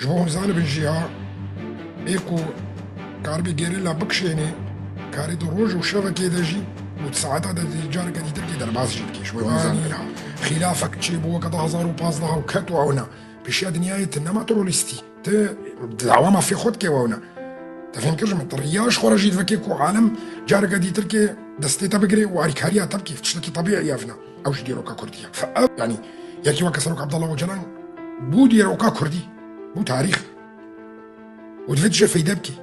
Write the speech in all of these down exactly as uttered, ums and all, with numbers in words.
Ji bo hûn zanibin jî ha, ê ku karibê gerîla bikişênê, karê di roj û şevekê de jî û di saeta de jî careke dîtir kê derbas jî dike. Ji bo hûn zanibin ha. Xîlafek çêbû weke du hezar û pazdeh û ket û ewna. Pêşiya dinyayê tu nema terorîstî. Tu dawa mafê xwe dike wewna. Te fêm kir ji min. Tu riya ji xwe re jî divekê ku alem careke dîtir kê destê te bigirê û alîkariya te bikê. Tiştekî tebîî ye evna. Ew jî dîroka kurdî ye. Fe ev, yanî, yekî weke Serok Abdullah Ocalan bû dîroka kurdî. Bû tarîx. Û divê tu jê feyde bikî.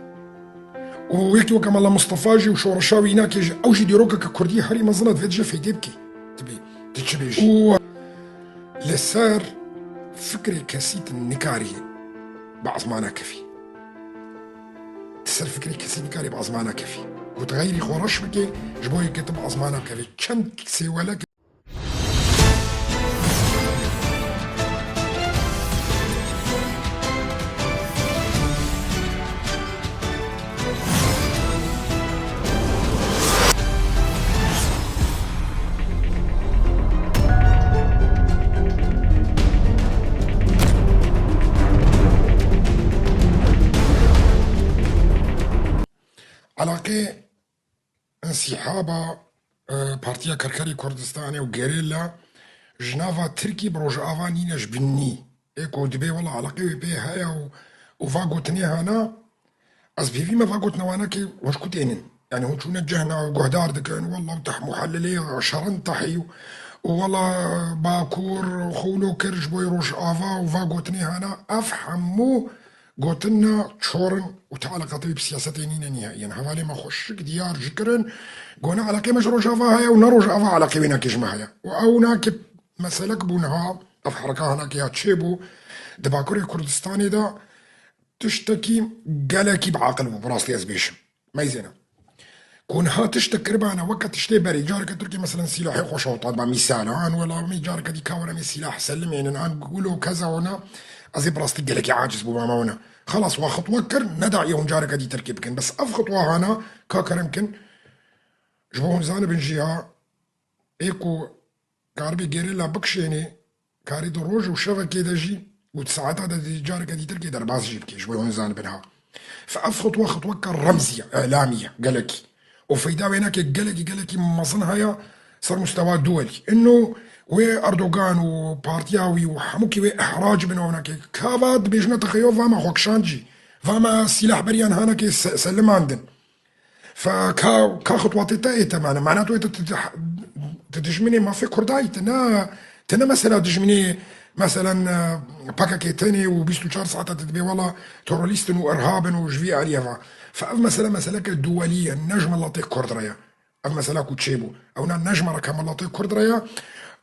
Û yekî weke Mela Mistefa jî û şoreşa wî înakê jî, ew jî dîrokeke kurdî herî mezin e, divê tu jê feyde bikî. Tu bê, tu çi bêjî? Û li ser fikrê kesî tu nikarî bi ezmana kevî. Tu ser fikrê kesî nikarî bi ezmana kevî. Ku tu xeyrî xwe reş bikê, ji bo yekê tu bi ezmana kevî. Çend sêwelek Eleqê Însîhaba, e, Partiya Kerkerê Kurdistanê û gerîla ji nava Tirkî bi Rojava nîne ji binî. Ê ku dibê wela eleqê wê pê heye û, û va gotinê hana, ez pêvî me va gotinê wana kê weş ku tênin. Yanî hûn çûne cehna û guhdar dikin, wela teh muhellilê şerin tehî û, û wela Bakur xwe wilo kir ji bo Rojava û va gotinê hana. Ev hemû gotina çor in û ti eleqatê wî bi siyasetê nîne nîhaiyen. Hevalê me xweşik diyar jî kirin. Gona eleqê me ji Rojava heye û ne Rojava eleqê wê nakê ji me heye. Û ew nakê meselek bû niha, ev hereka hinakê ya çêbû di Bakurê Kurdistanê de tiştekî gelekî bi aqil bû, bi rastî ez bêjim. Meyzêne. Ku niha tiştek kiribane weke tiştê berê. Careke Tirkî, meselen, sîlahê xwe şewitandba, mîsal, an wela me careke dî ka were me sîlah selimênin, an wilo keza wana, ez ê bi rastî gelekî aciz bûma me wana. Xelas, wa xitwe kir, nedaye hûn careke dî Tirkî bikin. Bes ev xitwa hana, ka kerem kin, ji bo hûn zanibin jî ha, ê ku karibê gerîla bikişênê, karê di roj û şevekê de jî û di saeta de jî careke dîtir kê derbas jî bikê, ji bo hûn zanibin ha. Fe ev xitwe xitweke remzî ye, îlamî ye, gelekî. Û feyda wê nake, gelekî, gelekî mezin heye ser mustewa duwelî. Ino wê Erdogan û partiya wî û hemûkî wê ihrac bin û nake. Ka va dibêjine texeyo va me xwe kişand jî. Va me sîlah beriyan hanekê se-, selimandin. Fe ka, ka xitwatê te ê temane. Mana tu ê tu, tu, tu, tu dijminê mafê Kurda yî, tu ne, tu ne mesela dijminê, meselen, e, P K K tenê û bîst û çar saeta tu dibê wela terorîst in û irhab in û ji vî aliyê ve. Fe ev mesele, meseleke duwelî ye, ne ji miletê Kurd re ye. Ev mesela ku çêbû. Ew ne, ne ji mereka miletê Kurd re ye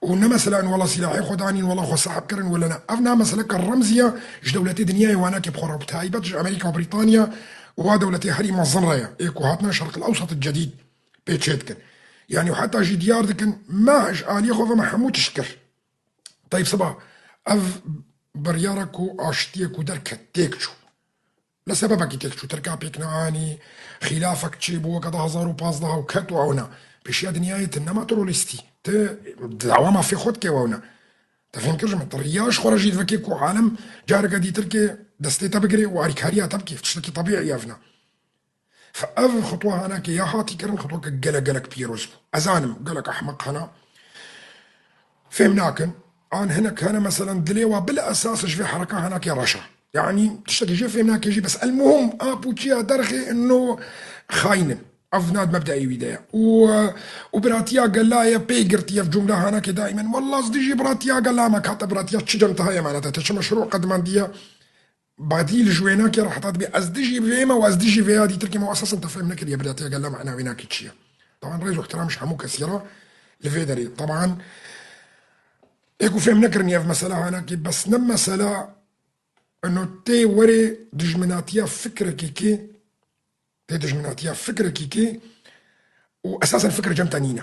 û ne mesela in wela sîlahê xwe danîn, wela xwe sahib kirin, wela ne. Ev ne, meseleke remzî ye ji dewletê dinyayê wanakê bi xwe re, bi taybet ji Amerîka û Brîtanya û wa dewletê herî mezin re ye. Ê ku hatine Şerq el Ewsat el Cedîd pê çê dikin. Yanî heta jî diyar dikin, me ji aliyê xwe ve me hemû tişt kir. Teyb siba, ev biryara ku aştiyê ku derket têk çû. Li sebebekî têk çû, Tirka pêk neanî, xîlafek çêbû weke du hezar û pazdeh û ket û ewna. Pêşiya dinyayê tu nema terorîstî. Tu dawa mafê xwe dike wewna. Te fêm kir ji min? Tu riya ji xwe re jî divekê ku alem careke dîtir kê destê te bigirê û alîkariya te bikê. Tiştekî tebîî ye evna. Fe ev xitwa hanakê ya hatî kirin, xitweke gelek gelek pîroz bû. Ez zanim gelek ehmeq hene. Fêm nakin. An hinek hene, meselen, dilê wa bila esas ji vê hereka hanakê reş e. Yanî tiştekî jê fêm nake jî, bes el muhim a pûçiya derxê ino xayîn in. Ev nav mebdeyê wî de ye. Û, û biratiya gela ye pê girtiye, ev cumla hanakê daîmen. Wella ez dijî biratiya gela me, ka te biratiya çi cem te heye, mane te, te çi meşrû qedimandiye? Badîl ji wê nake re heta dibê ez dijî vê me û ez dijî vêya dîtir kêm û esasen te fêm nekiriye biratiya gela mana wê nake çi ye. Taban rêz û ihtiram ji hemû kesî re li vê derê. Taban ê ku fêm nekiriniye ev mesela hanakê, bes ne mesela ino tê werê dijminatiya fikrekî kê, tê dijminatiya fikrekî kê û esasen fikir cem te nîne.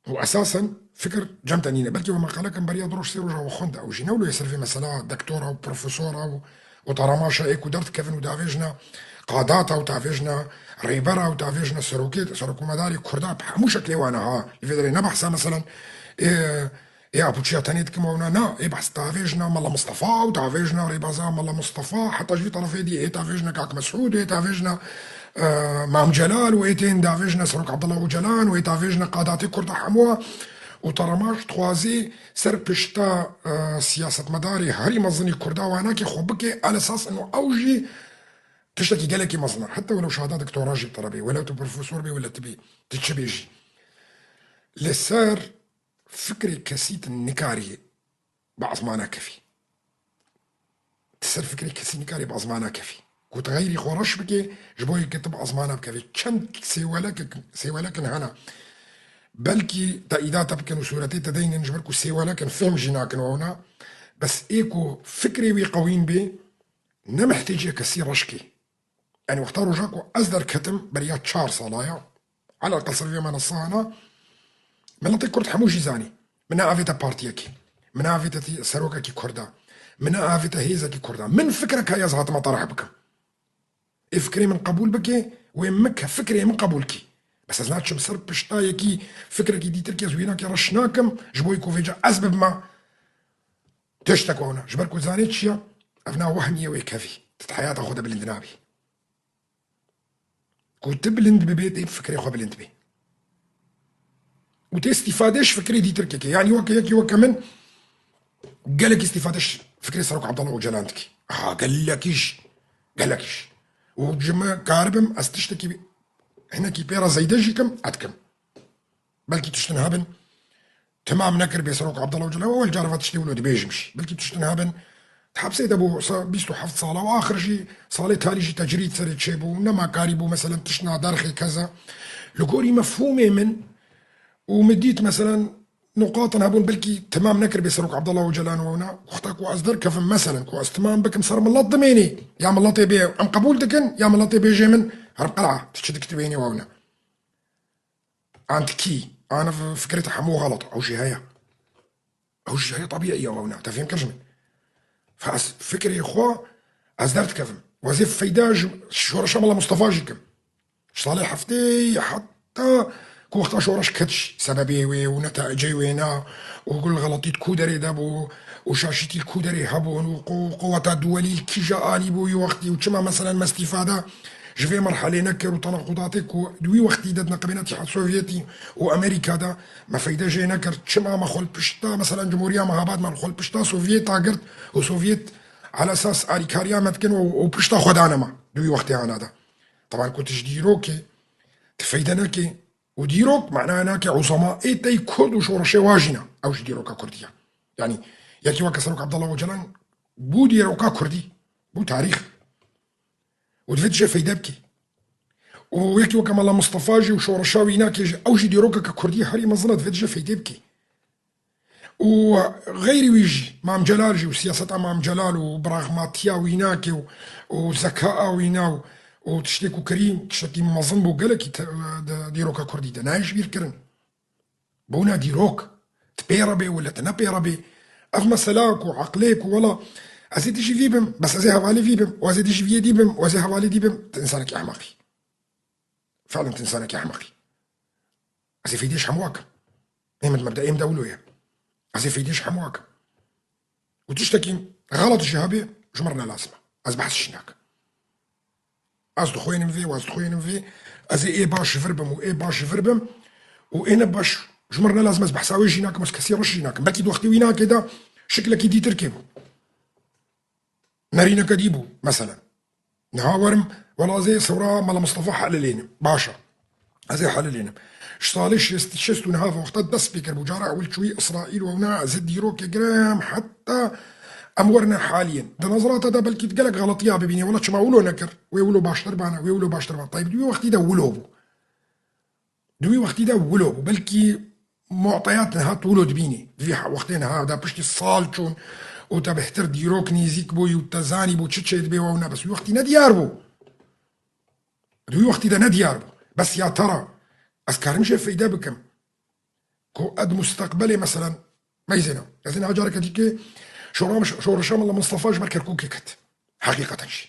Û esasen fikir cem te nîne. Belkî we meqalekin beriya du roj sê roja we xwend, ew jî ne wilo yê ser vê mesela doktora û profesora û, û taramaşa ê ku derdikevin û davêjina qadata û davêjina rêbera û davêjina serokê, serokkomedarê Kurda bi hemû şeklê wane ha. Li vê derê ne behsa meselen, ê, Ê apûçiya tenê dikim ewna na, ê behs tavêjna Mela Mistefa û tavêjna rêbaza Mela Mistefa, heta ji vî terefê dî ê tavêjna Kak Mesûd, ê tavêjna, e, Mam Celal û ê tên davêjna Serok Abdullah Ocalan û ê tavêjna qadatê Kurda hemû û te remaş dixwazî ser pişta, e, siyasetmedarê herî mezinî Kurda wanakê xwe bike, el esas ino ew jî tiştekî gelekî mezin e. Heta welew şahada doktora jî bi te re bê, welew tu profesor bê, welew tu bê, tu çi bê jî. Li ser fikrê kesî tu nikarî bi ezmana kevî. Ti ser fikrê kesî nikarî bi ezmana kevî. Ku tu xeyrî xwe reş bike, ji bo yê ke tu bi ezmana bikevî. Çend sêwelek, sêwelekin hene. Belkî te îda te bikin û sûretê te deynin, ji ber ku sêwelekin, fêm jî nakin wewna. Bes ê ku fikrê wî qewîn bê, ne mihtêciye kesî reş kê. Yanî wexta roja ku ez derketim, beriya çar sala ya, elaqe ser vê menasana, miletê Kurd hemû jî zanî. Min neavête partiyekê. Min neavête tî-, serokekî Kurda. Min neavête hêzekî Kurda. Min fikrek heye ez hatime terih bikim. Ê fikrê min qebûl bike, wê min ke-, fikrê min qebûl kî. Bes ez naçim ser pişta yekî fikrekî dîtir kî ez wînakê reş nakim, ji bo ku vêca ez bibime tiştek wewna. Ji ber ku zanê çi ya? Ev na wehmî ye wê kevî. Tu di heyata xwe de bilind nabî. Ku tu bilind bibê, tê fikrê xwe bilind bê. Û tê îstîfade ji fikrê dîtirkekê. Yanî weke yekî weke min gelekî îstîfade ji fikrê Serok Abdullah Ocalan dikî. Ha, gelekî jî. Gelekî jî. Û ji me karibim ez tiştekî hinekî pê re zeyde jî kim, ez dikim. Belkî tiştin hebin, temam nekir bê Serok Abdullah Ocalan, ewel cara ve tiştê wilo dibêjim jî. Belkî tiştin hebin, di hepsê de bû, sa-, bîst û heft sala û axir jî salê talî jî tecrîd serê çêbû, nema karî bû, meselen, tiştna derxê keza. Li gorî mefhûmê min û min dît, meselen, nuqatin hebûn, belkî temam nekir bê Serok Abdullah Ocalan wewna. Wexta ku ez derkevim, meselen, ku ez temam bikim ser milet dimênê. Ya miletê bê em qebûl dikin, ya miletê bêjê min, herb qera, tu çi dikî tu wênê wewna. An dikî, an fikrê te hemû xelet, ew jî heye. Ew jî heye, tebîî ye, ew ne. Te fêm kir ji min? Fe ez fikrê xwe, ez derdikevim. Wezê feyda ji şoreşa Mela Mustafa jî kim. Ji salê heftê heta ku wexta şoreş ket jî, sebebê wê û netecê wê ne û gul xeletî di ku derê de bû û şaşîtî li ku derê hebûn û qu-, quweta duwelî li kîja alî bû wî wextî û çima meselen me îstîfade ji vê merhelê nekir û tenaqudatê ku di wî wextî de di neqibêna Îtîhad Sovyetî û Amerîka de me feyde jê nekir. Çima me xwe li pişta, meselen, Cumhuriya Mehabad me li xwe li pişta Sovyeta girt û Sovyet ala esas alîkariya me dikin û, û pişta xwe dane me di wî wextê ana de. Teban ku tu ji dîrokê tu feyde nekê û dîrok manaya nake uzema ê tey Kurd û şoreşê wa jî ne. Ew jî dîroka Kurdî ye. Yanî yekî weke Serok Abdullah Ocalan bû dîroka Kurdî, bû tarîx. Û divê tu jê feyde bikî. Û yekî weke Mela Mustafa jî û şoreşa wî nakê jî, ew jî dîrokeke Kurdî herî mezin e, divê tu jê feyde bikî. Û xeyrî wî jî, Mam Celal jî û siyaseta Mam Celal û biraxmatiya wî nakê û, û zekaa wî na û, û tiştê ku kirî, tiştekî mezin bû gelekî te-, di dîroka Kurdî de. Nayê ji bîr kirin. Bona dîrok. Tu pê re bê wele tu ne pê re bê. Ev mesela ku eqlê ku wela ez ê dijî vî bim, bes ez ê hevalê vî bim, û ez ê dijî vî yê dî bim, û ez ê hevalê dî bim, tu însanekî ehmeqî. Fiilen tu însanekî ehmeqî. Ez ê feydê ji hemû akim. Ê min mebdeê min de wilo ye. Ez ê feydê ji hemû akim. Û tiştekî xelet jî hebê, ji min re ne lazim e. Ez behs jî nakim. Ez dixwênim vê, û ez dixwênim vê. Ez ê, ê baş ji vir bim û ê baş ji vir bim. Û ê ne baş ji min re ne lazim, ez behsa wê jî nakim, ez kesî reş jî nakim. Belkî di wextê wî nakê de şiklekî dîtir kê bû. Nerîneke dî bû, meselen. Niha werim, wela ez ê sewra Mela Mistefa helilênim. Baş e. Ez ê helilênim. Ji salê şêst, şêst û niha ve wexta dest pê kir bû. Cara ewil çûyî Îsraîl û ewna ez ê dîrokê girim heta em werine haliyên. Di nezera te de belkî gelek xeletiya bibînî. Wela çima wilo nekir? Wê wilo baştir bana, wê wilo baştir bana. Tayb di wî wextî de wilo bû. Di wî wextî de wilo bû. Belkî mu'teyat niha tu wilo dibînî. Di vî he-, wextê niha de piştî sal çûn û te bêhtir dîrok nêzîk bûyî û te zanî bû çi çêdibê û ew ne. Bes wî wextî ne diyar bû. Di wî wextî de ne diyar bû. Bes ya te re ez karim jê feyde bikim. Ku ez di musteqbelê, meselen, meyzêna. Ez ê niha careke dîkê şora-, şoreşa Mela Mistefa ji ber Kerkûkê ket. Heqîqeten jî.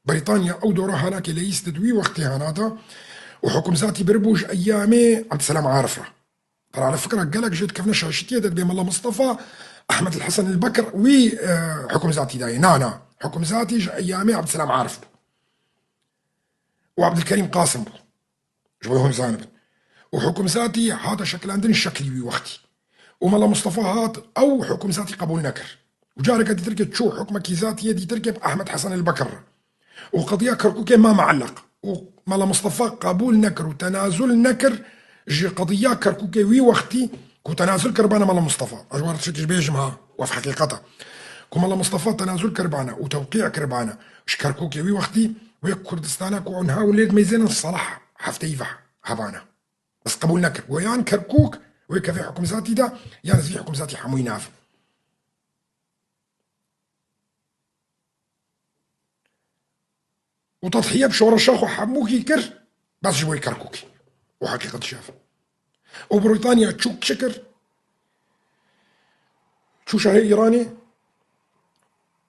Brîtanya ew dora hanakê leyîs di wî wextê hana de û hukimzatî biribû ji eyamê Ebdulselam Arif re. Tera li fikra gelek jê dikevne şaşitiyê de dibê Mela Mistefa, Ehmed el Hesen el Bekir wî, e, hukimzatî dayê. Na, na. Hukimzatî ji eyamê Ebdselam Arif bû. Û Ebdilkerîm Qasim bû. Ji bo hûn zanibin. Û hukimzatî hate şekilandin şeklî wî wextî. Û Mela Mistefa hat, ew hukimzatî qebûl nekir. Û careke dîtirkê çû hukmekî zatiyê dîtirkê bi Ehmed Hesen el Bekir re. Û qediya Kerkûkê ma meelleq. Û Mela Mistefa qebûl nekir û tenazul nekir ji qediya Kerkûkê wî wextî ku tenazul kiribane Mela Mistefa. Ez ji wan tiştekî ji bêjim ha, wef heqîqet e. Ku Mela Mistefa tenazul kiribane û tewqî kiribane ji Kerkûkê wî wextî, wê Kurdistana ku niha hûn lê dimeyzênin sala hefteyî ve hebane. Bes qebûl nekir. Got yan Kerkûk wê kevê hukimzatî de, yan ez vî hukimzatî hemûyî navim. Û tedhiye bi şoreşa xwe hemûkî kir, bes ji bo Kerkûkê. Û heqîqet şef. Û Brîtanya çûk çi kir? Çû şahê Îranê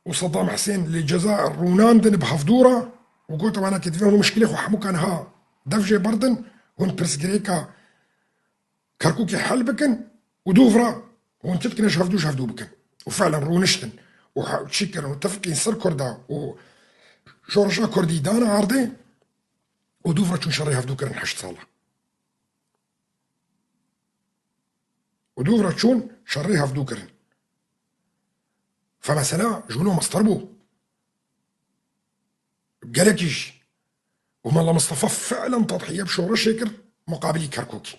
û Sedam Hisên li Cezayir rûnandin bi hevdû re û gote wana ke divê hûn mişkilê xwe hemûkan ha dev jê berdin, hûn pirsgirêka Kerkûkê hel bikin û dûv re hûn çi dikin ji hevdû ji hevdû bikin. Û fi'len rûniştin û he-, çi kirin û tifqîn ser Kurda û şoreşa Kurdî dane erdê û dûv re çûn şerê hevdû kirin heşt sala. Û dûv re çûn şerê hevdû kirin. Fe mesela ji wilo mestir bû. Gelekî jî. Û Mela Mistefa fi'len tedhiye bi şoreşê kir muqabilî Kerkûkê.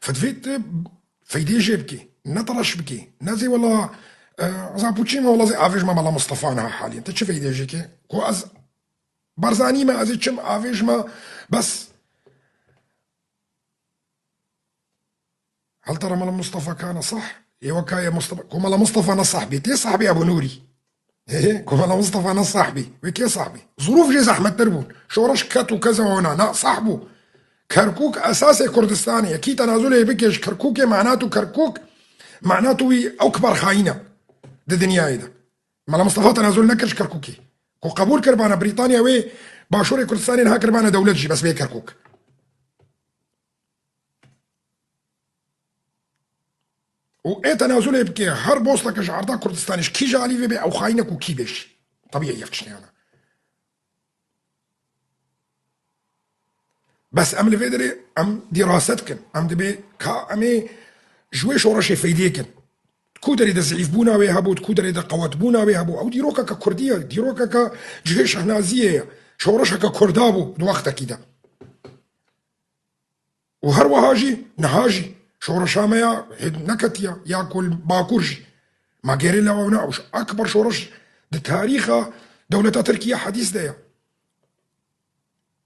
Fe divê tu feydê jê bikî, ne tiraş bikî, ne zê wela, e, ez a pûçî me wela zê avêj me Mela Mistefa niha halî. Tu çi feydê jê kê? Ku ez Barzanî me, ez ê çim avêj me, bes. Hal tera Mela Mistefa kana sah, ê weka ye Mistefa, ku Mela Mistefa ne sah bê, kê sah bê Ebû Nûrî? He, ku Mela Mistefa ne sah bê, wê kê sah bê? Zirûf jê zehmettir bûn. Şoreş ket û keza wana, na sah bû. Kerkûk esasê Kurdistanê ye. Kî tenazulê bike ji Kerkûkê, manatû Kerkûk, manatû wî ew kibar xayîn e di dinyayê de. Mela Mistefa tenazul nekir ji Kerkûkê. Ku qebûl kiribana Brîtanya wê Başûrê Kurdistanê niha kiribane dewlet jî, bes bê Kerkûk. Û ê tenazulê bike, her bosteke ji erda Kurdistanê ji kîja alî vê bê, ew xayîn e ku kî bê jî. Tebîî ev tiştê hene. Bes em li vê derê em dîraset dikin. Em dibê ka em ê ji wê şoreşê feydê kin. Di ku derê de zîfbûna wê hebû, di ku derê de qewetbûna wê hebû. Ew dîrokeke kurdî ye, dîrokeke cihê şehnaziyê ye. Şoreşeke kurda bû di wextekî de. Û her wiha jî niha jî şoreşa me ya hê neketiya, ya ku li Bakur jî. Ma gerîla ew ne, ew ji ekber şoreş di tarîxa dewleta Tirkiye hedîs de ye.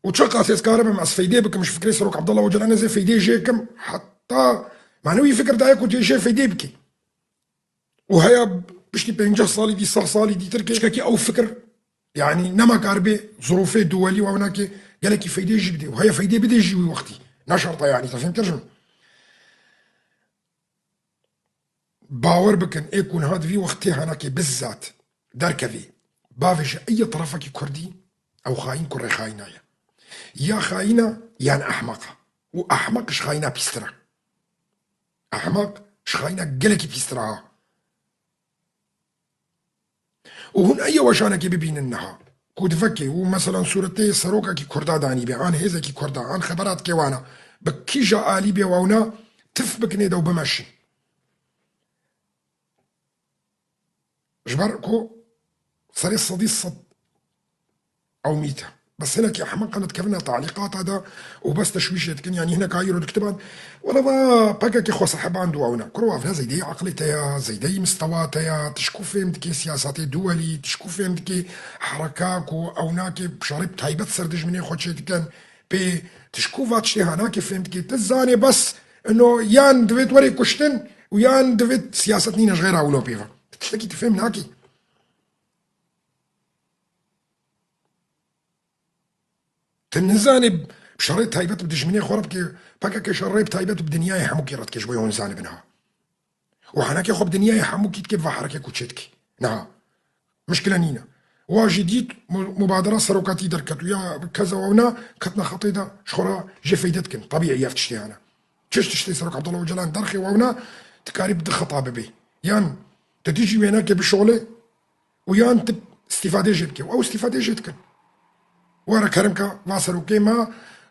Û çiqas ez karibim ez feydê bikim ji fikrê Serok Abdullah Ocalan, ez ê feydê jê kim, heta mane wî fikir daye ku tu jê feydê bikî. Û heya piştî pênceh salî dî, sed salî dîtir kê, çikekî ew fikir, yanî nema karibê zirûfê duwelî û ew nakê gelekî feydê jî bidê. Û heya feydê bidê jî wî wextî. Ne şerta yanî, te fêm kir ji min? Bawer bikin, ê ku niha di vî wextê hanakê bizzat derkevê, bavêje, ey ye terefekî kurdî, ew xayîn kurê xayîna ye. Ya xayîn e, yan ehmeq e. Û ehmeq ji xayîna pîstir e. Ehmeq ji xayîna gelekî pîstir e ha. Û hûn ey weşanekê bibînin niha. Ku divekê û meselan sûretê serokekî kurda danî be, an hêzekî kurda, an xebera dike wana, bi kîja alî bê wawna tif bikinê de û bimeşin. Ji ber ku serê sedî sed ew mît e. Bes hinekî ehmeqan dikevine talîqata de û bes teşwîşê dikin, yanî hineka îro dikitiban, wele va P K K xweseheband û ew ne. Kuro ev ne zeydeyî eqlê te ya, zeydeyî mistewa te ya, tişkû fêm dikê siyasetê duwelî, tişkû fêm dikê hereka ku ew nakê şerê bi taybet ser dijminê xwe çêdikin, pê tişkû va tiştê ha nakê fêm dikê. Ti zanê bes ino yan divêt werê kuştin û yan divêt siyaset nîne ji xêra wilo pê ve. Tiştekî tu fêm nakî. Tu nizanî şerê taybet bi dijminê xwe re bike, P K K şerê bi taybet bi dinyayê hemûkî re dike ji bo hûn zanibin ha. Û henekê xwe bi dinyayê hemûkî dike, va herekê ku çê dike. Niha. Mişkile nîne. Wa jî dît mu-, mubadera serokatî derket û ya keza wewna ketine xetê de ji xwe re jê feyde dikin. Tebîî ev tiştê hene. Çi tiştê Serok Abdullah Ocalan derxê wewna dikarî bi du xeta bibê. Yan di dijî wênekê bişolê û yan tu îstîfadê jê bike. Ew îstîfadê jê dikin. Were kerem ke va serokê me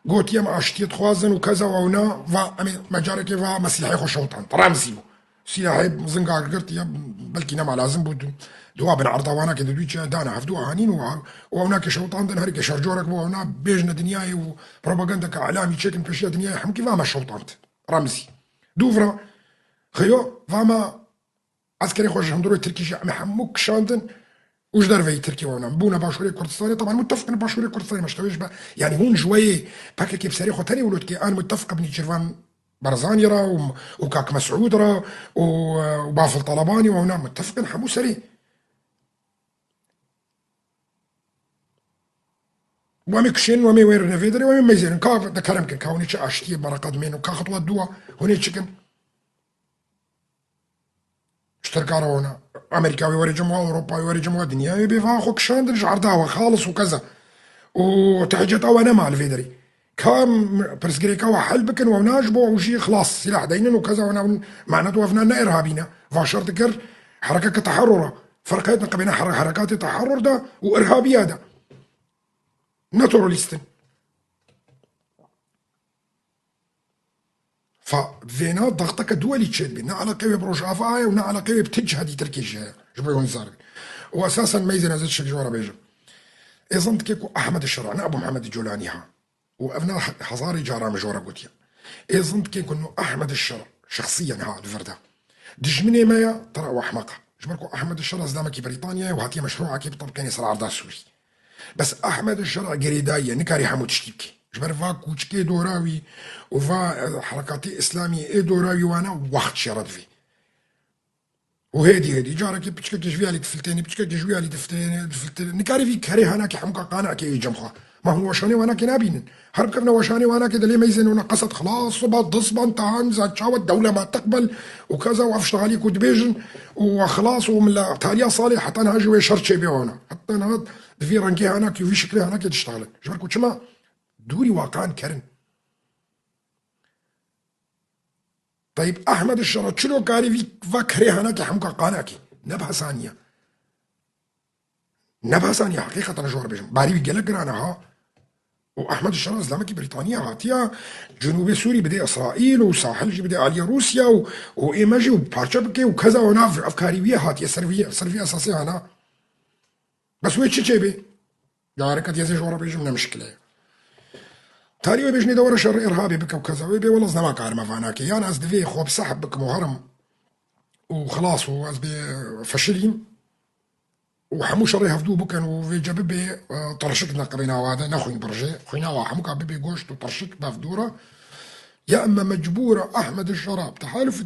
gotiye em aştiyê dixwazin û keza wewna va em ê me carekê va me silahê xwe şewitand. Remzî bû. Silahê zingar girt ya belkî nema lazim bû. Di wa bin erda wana ke di dû çi dana hevdû anîn û wewna ke şewitandin herkê şercorek bû wewna bêjne dinyayê û propagandeke elamî çêkin pêşiya dinyayê hemkî va me şewitand. Remzî. Dû vira xeyo va me Eskerê xwe ji hundirê Tirkî jî em ê hemû kişandin û ji derveyî Tirkî wewna. Bûne Başûrê Kurdistanê, teban mutefqin Başûrê Kurdistanê me ji tewê ji be. Yanî hûn ji weyê P K K bi serê xwe tenê wilo dike, an mutefq bin Nêçîrvan Barzanî re û, û Kak Mesûd re û, û Bafil Talebanî û wewna mutefqin hemû serê. Wemê kişên, wemê wêrin vê derê, wemê meyzêrin. Ka de kerem kin, ka hûnê çi aştiyê bereqet mênin, ka xetwa dû wa hûnê çi kin? Ji Tirka re wana. Amerîka wê were cem wa, Ewropa wê were cem wa, dinyayê bê va xwe kişandin ji erda we, xalis û keza. Û tehceta we nema li vê derê. Ka pirsgirêka we hel bikin, wewna ji bo ew jî xilas, sîlah deynin û keza wewna manet wevna ne irhabî ne. Va şer dikir herekeke teherrura. Ferqet neke bêne here-, herekatê teherrur de û irhabiya de. Ne terorîst in. Fa vêna daxteke duwelî çêdibe. Ne eleqe wê bi Rojava ye û ne eleqe wê bi ti ciha dîtirkê jî heye. Ji bo hûn zar bin. Û esasen meyzên ez tiştek ji we re bêjim. Êzan dike ku Ahmed Şera, ne Ebu Muhammed Colanî ha. Û ev ne he-, hezarê caran min ji we re gotiye. Êzan dike ku no Ahmed Şera, şexsiyen ha li vir de. Dijminê me ye, tera û ehmeq e. Ji ber ku Ahmed Şera zilamekî Brîtanya ye û hatiye meşrûekê bi tebkenê ser erda Sûrî. Bes Ehmed Şera girêdayî ye, nikarî hemû tiştî bike. Ji ber va kûçikê dora wî û va, e, herekatê îslamî ê dora wî wana wext jê re divê. Û hêdî hêdî carekê piçkekê ji vî alî difiltênî, piçkekê ji wî alî difiltênî, difiltênî. Nikarî vî kerê hanakê hemûka qanakê yê cem xwe. Ma hûn weşanê wanakê nabînin. Her bikevne weşanê wanakê de lê meyzên wana qesed xilas, soba disban, tahan, za çawa dewle ma teqbel û keza û ev ştehalî ku dibêjin û we xilas û mila taliya salê heta niha ji wê şer çêbê wana. Heta niha di vî rengê hanakê û vî şiklê hanakê diştexilin. Ji ber ku çima? Dûrî waqan kerin. Tayyip Ahmed Şera çilo karî vî va kerê hanakê hemûka qanakê. Ne bi hesaniye. Ne bi hesaniye, heqîqeten ji we re bêjim. Barî wî gelek giran e ha. Û Ehmed Şera zilamekî Brîtaniya hatiye Cinûbê Sûrî bidê Îsraîl û sahil jî bidê aliyê Rûsya û, û ê me jî û parçe bike û keza wana ev karî wî ye hatiye ser vî, ser vî esasê hana. Bes wê çi çêbê? Careke diyezê ji we re bêjim ne mişkile ye. Tarî wê bêjinê de were şerê irhabê bike û keza wê bê wela ez nema karime vanakê. Yan ez divê xwe bi sehb bikim û herim û xilas û ez bê feşilîm. û hemû şerê hevdû bikin û vêce bibê, e, tirşik neqibê nawa de, ne xwîn birjê. Xwîna wa hemûka bibê goşt û tirşik bev dû re. Ya emme mecbûr e Ehmed Şera bi tehaluf, bi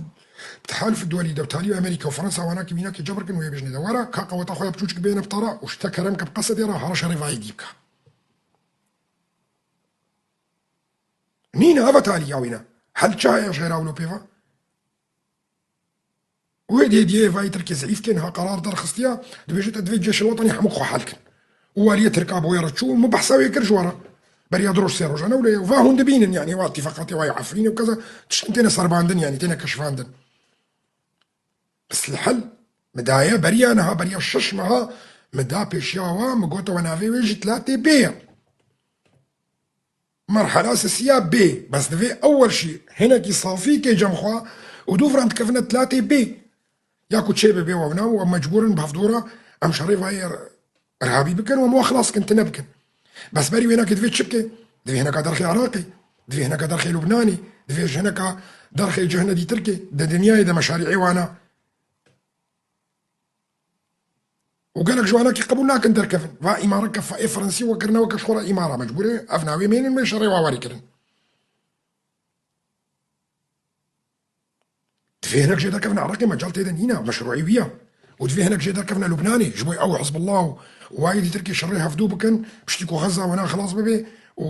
tehaluf duwelî de, bi talî Amerîka û Fransa wanakî mînakê cebir kin wê bêjinê de were, ka qeweta xwe ya biçûçik bêne bi tara û ji te kerem ke bi qesedê re here şerê vayê dî bike. Nîne, eva talî ya wî ne. Hel çi heye ji xêra wilo pê ve? Wê dê diyê vayî Tirkê zeîf kê niha qerar derxistiya, dibêje te divê cêşê wetanî hemû xwe hel kin. Û waliyê Tirka bo wê re çû, min behsa wê kir ji we re. Beriya du roj sê rojan ew lê va hûn dibînin, yanî wa tîfaqatê wa yê Efrînê û keza tiştin têne serbandin, yanî têne keşfandin. Bes li hel min daye beriya niha, beriya şeş meha min da pêşiya wa, min gote we navê wê jî tilatê bê ye. Merhela sisiya bê, bes divê ewel jî hinekî safî kê cem xwe û dû firan dikevine tilatê bê. Ya ku çê bibe wewna û em mecbûr in bi hevdû re em şerê vayê irhabî bikin û em wa xilas bikin, tune bikin. Bes berî wênekê divê çi bike? Divê hineka derxê Iraqê, divê hineka derxê Lubnanê, divê ji hineka derxê cihine dîtirkê, di dinyayê de meşarîê wana. Û gelek ji wanakî qebûl nakin derkevin. Va îmara ke fa-, ê Fransî we kirine weke ji xwe re îmara mecbûrê, ev navê mênin wê şerê wa werî kirin. Divê hinek jê derkevine Iraqê, mecal tê de nîne, meşrûî wî ye. Û divê hinek jê derkevine Lubnanê, ji bo ew Hizbullah û wayê dîtirkê şerê hevdû bikin, piştî ku Xezza wena xilas bibe û,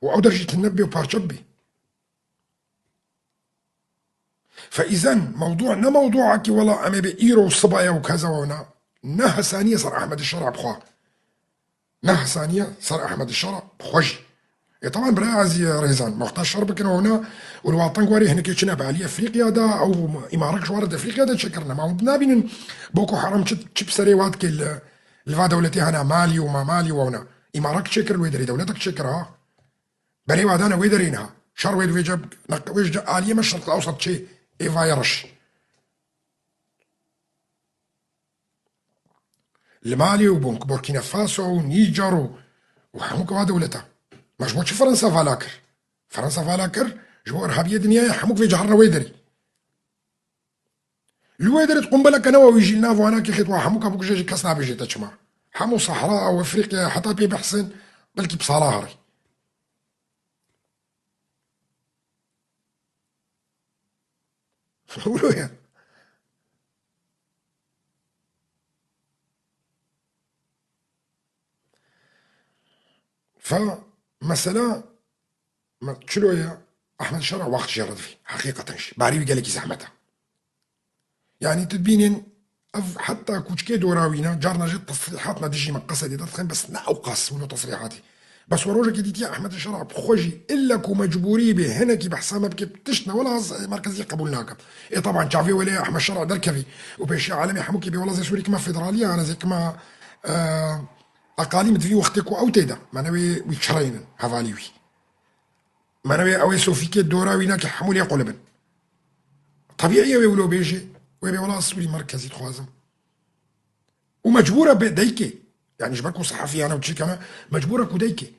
û ew der jî tune bibe û parçe bibe. Fe îzen mewdû ne mewdûekî wela em ê bê îro û sibaye û keza wewna. Ne hesaniye ser Ehmed Şera bixwe. Ne hesaniye ser Ehmed Şera bixwe jî. E, teban birayê ezîz rêzan, wexta şer bikin ona û li Watan Guarê hinekê çine bi alî Efrîqya de, ew îmarek ji wan re di Efrîqya de çêkirine. Ma hûn nabînin Boko Haram çi, çi bi serê wa dike li, li va dewletê hene Malî û Mamalî û ona. Îmarek çêkir li wê derê, dewletek çêkir ha. Berê wa dane wê derê niha. Şer wê li vê ce, neq-, wê ji aliyê me Şerq Ewsat çê ê vayê reş. Li Malî û Burk-, Burkîna Faso û Nîcer û, û hemû keva dewleta. Me ji bo çi Fransa vala kir? Fransa vala kir, ji bo irhabiyê dinyayê hemû vê cahrine wê derî. Li wê derê qumbeleke newa wî jî li nav wana kê xêt wa hemû ka bikuje jî kes nabêje te çima. Hemû Sahra û Efrîqya heta pê bihsin, belkî bi sala herî. Wilo ye. Fa mesela me-, çilo ye, Ahmed Şera wext jê re divî. Heqîqeten jî. Barî wî gelekî zehmet e. Yanî tu dibînin ev heta kûçikê dora wî ne, carna jî tesrîhat ne dijî me qesedê de dixin, bes ne ew qas wilo tesrîhatî. Bes we rojekê dîtiye Ehmed Şera bi xwe jî ille ku mecbûrî bê hinekî behsa me bike, tişt ne wela ez merkezî qebûl nakim. Ê teban çavê welê Ehmed Şera derkevî û pêşiya alemê hemûkê bê wela zê Sûrî kima federalî ye, ana zê kima, e, eqalîm di vî wextê ku ew tê de. Me newê wî çireynin hevalî wî. Me newê ew ê sofîkê dora wî nake hemû lê qulibin. Tebîî ye wê wilo bêje, wê bê wela Sûrî merkezî dixwazim. Û mecbûr e bê deykê. Yanî ji ber ku sehefiyane û çîkane, mecbûr e ku deykê.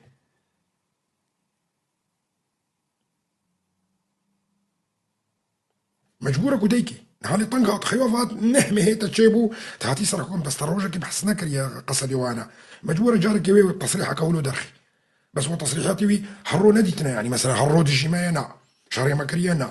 Mecbûr e ku deykê. Niha lê teng hat, xewa vat, neh mehê te çêbû, te hatî ser hukm, bes te rojekê behs nekiriye qesedê wana. Mecbûr e carekê wê tesrîheke wilo derxî. Bes we tesrîhatê wî her ro nedîtine, yanî mesela her ro dijî me ye, na. Şerê me kiriye, na.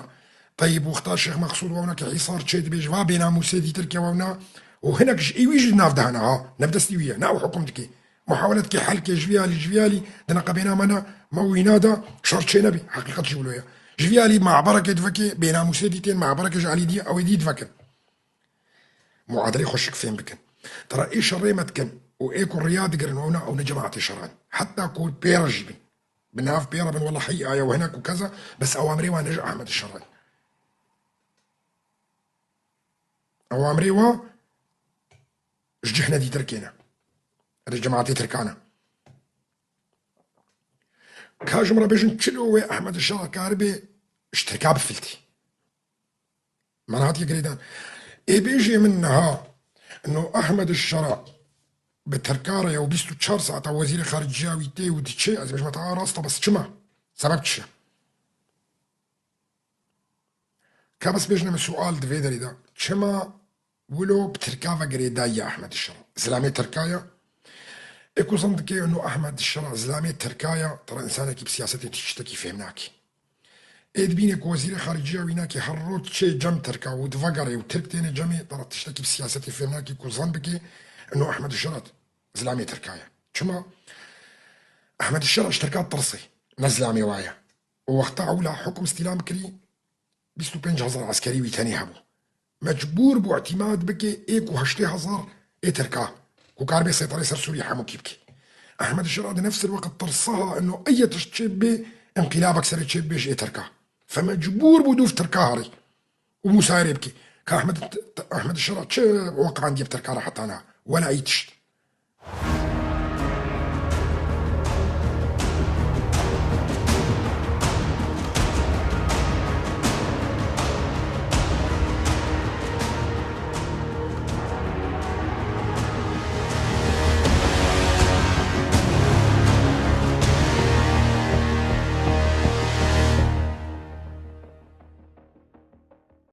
Teyîb wexta Şêx Meqsûd wewna ki Hîsar çê dibê ji va bênamûsê dîtir ke wewna û hinek ji ê wî jî di nav de hene ha, ne bi destî wî ye, na ew hukum dike. Muhawele dike helkê ji vî alî, ji vî alî, di neqebêna me ne, me wîna de şer çê nebî. Heqîqet jî wilo ye. Ji vî alî maberekê diveke, bênamûsê dîtên, maberekê ji alî dî, ew ê dî divekin. Muadilê xweşik fêm bikin. Tira ê şerê me dikin û ê ku riya digirin, ew ne, ew ne cemaetê şeran. Heta ku pê re jî bin. Bi nav pê re bin, wela heyî aya û hinek û keza, bes ewamirê wan ne ji Ahmed şeran. Ewamirê wa ji cihne dîtirkê ne. Ji cemaetê tirkan e. Ka ji min re bêjin çilo wê Ehmed Şah karibê ji tirka bifiltî. Me hatiye girêdan. Ê bêjê min niha, no Ehmed Şara bi tirka re ya û bîst û çar saeta wezîrê xariciya wî tê û diçe, ez bêjim te a rast e, bes çima? Sebeb çi ye? Ka bes bêjine min sual di vê derê de. Çima wilo bi tirka ve girêdayî ye Ehmed Şara? Zilamê tirka ye. Ê ku zan dike no Ehmed Şara zilamê tirka ye, tira insanekî bi siyasetê tiştekî fêm nake. Ê dibîne ku wezîrê xariciya wî nake her roj çê cem tirka û divegere û tirk têne cemê, tira tiştekî bi siyasetê fêm nake ku zan bike no Ehmed Şara zilamê tirka ye. Çima? Ehmed Şara ji tirka tirsê, ne zilamê wa ye. Û wexta ewla hukum stîlam kirî, bîst û pênc hezar eskerî wî tenê hebû. Mecbûr bû îtîmad bike ê ku heştê hezar ê tirka, ku karibê seyterê ser Sûriyê hemûkî bike. Ehmed Şira di nefs el-weqt tirsaha eno eye tişt çê bê, înqilabek serê çê bê ji ê tirka. Fe mecbûr bû dûv tirka herî û musayerê bike. Ka Ehmed, Ehmed Şira çi weqandiye bi tirka re heta niha? Wela î tişt.